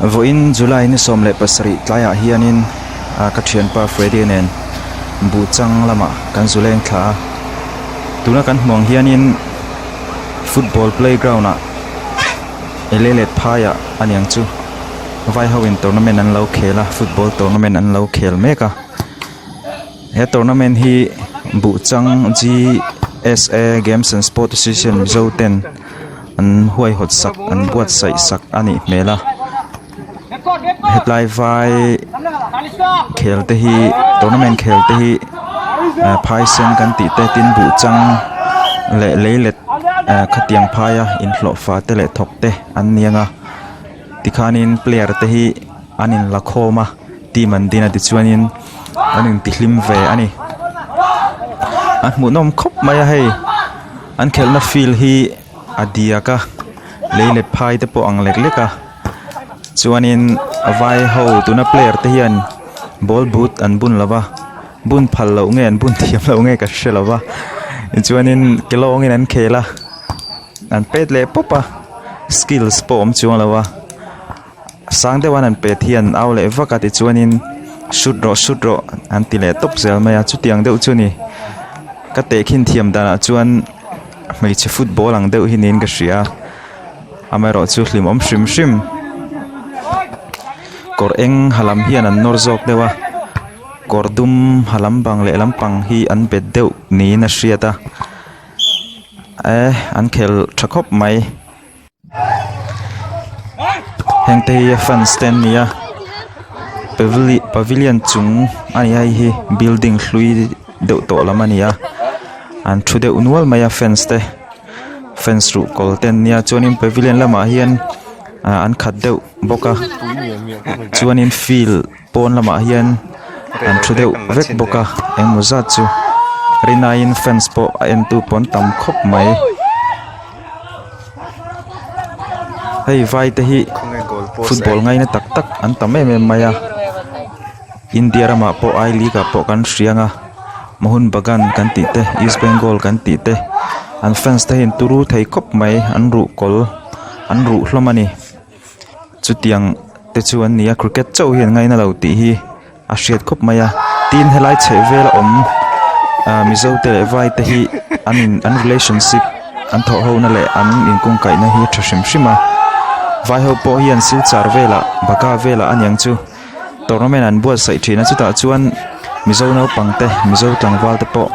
Vawiin July ni 17 tlaiah hianin ka thianpa Freddy nen Buhchang lamah kan zu leng thla a. Tuna kan hmuh ang hianin football playground ah Leilet phaiah a niang chu vai ho in tournament an lo khel a football tournament an lo khel mek a. He tournament hi Buhchang G_S_A Games and Sport Association Mizo ten an huaihawt sak an buatsaih sak a nih hmel a hetlai vai khel te hi tournament khel te hi ah phaisen kan tih te tin buhchang leh leilet ah khatiang phaia inhlawh fa te leh thawk te an ni ang a tikhanin player te hi an inla khawm a team an din a tichuanin an intihlim ve a ni a hmuhnawm khawp mai a hei. An khelhna field hi a diak a lei let phai te pawh ang lek lek a chuanin vai ho tuna player te hian ball boot an bun lo va bun phal loh nge an bun thiam loh nge ka hre lo va tichuanin ke lawngin an khel a an pet leh pawp a skills pawh a awm chuang lo va. Sang deuh an han pet hian au leh vak a tichuanin shoot rawh shoot rawh an ti leh tawp zel mai a chutiang deuh chu a ni ka tehkhin thiam danah chuan hmeichhe football ang deuh hi niin ka hria a amaherawh chu hlimawm hrim hrim kawr eng ha lam hian an nawr zawk deuh a kawr dum ha lampang leh lampang hi an bet deuh niin a hriat a eh an khel tha khawp mai. Heng te hi fans te an ni a pavilion chung a ni a hei hi building hlui deuh tawh lam a ni a an thu deuh nual mai a fans te fans ruhkawl te an nia chuanin pavilion lamah hian ah an khat deuh bawk a chuanin field pawn lamah hian an thu deuh vek bawk a engemaw zat chu rinaiin fans pawh a entu pawh an tam khawp mai. Hei vai te hi football ngaina tak tak an tam em em mai a India ramah pawh I league ah pawh kan hria ang a Mohun Bagan kan tih te East Bengal kan tih te an fans te hi an turu thei khawp mai an ruh kawl an ruh hlawm a ni chutiang te chu an ni a cricket chauh hi an ngaina lo tih hi. A hriat khawp mai a tin helai chhehvel a awm ah mizo te leh vai te hi an in an relationship an thawh ho na leh an inkungkaih na hi a tha hrim hrim a vai ho pawh hian silchar velah baka velah aniang chu tournament an buatsaih thin a chutah chuan mizo naupang te mizo tlangval te pawh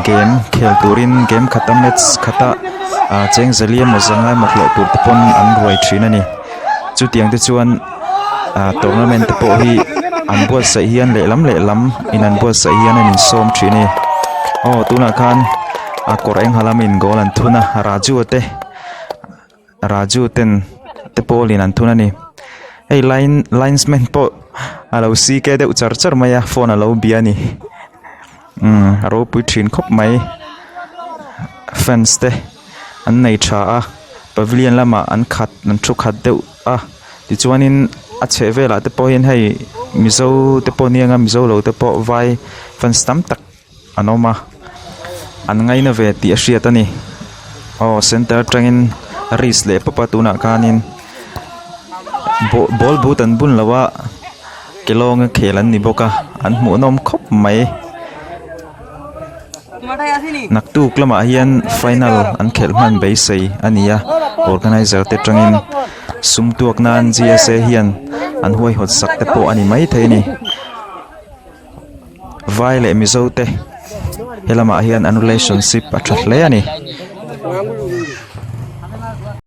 game khel turin game khata match khata ah cheng zali emaw zanga emaw hlawh tur te pawn an ruai thin a ni chutiang te chuan. ah tournament te pawh hi an buatsaih hian lehlam lehlam in an buatsaih hian an insawm thin a ni aw tunah khan a kawr eng ha lamin goal an thun a Raju a te Raju ten te pawlin an thun a ni hei line linesman pawh a lo ck deuh char char mai a phone a lo bia a ni umm a ropui thin khawp mai fans te an nei tha a pavilion lamah an khat an thu khat deuh a tichuanin a chheh velah te pawh hian hei mizo te pawh nia nga mizo lo te pawh vai fans tam tak an awm a an ngaina ve tih a hriat a ni aw center atangin risk leh pawp a tunah khanin ball boot an bun lo a ke lawnga khel an ni bawk a an hmuhnawm khawp mai. Naktuk lamah hian final an khelh hman beisei a ni a organizer te tangin sum tuak nan G_S_A hian an huaihawt sak te pawh a ni maithei a ni vai leh mizo te he lamah hian an relationship a tha hle a ni.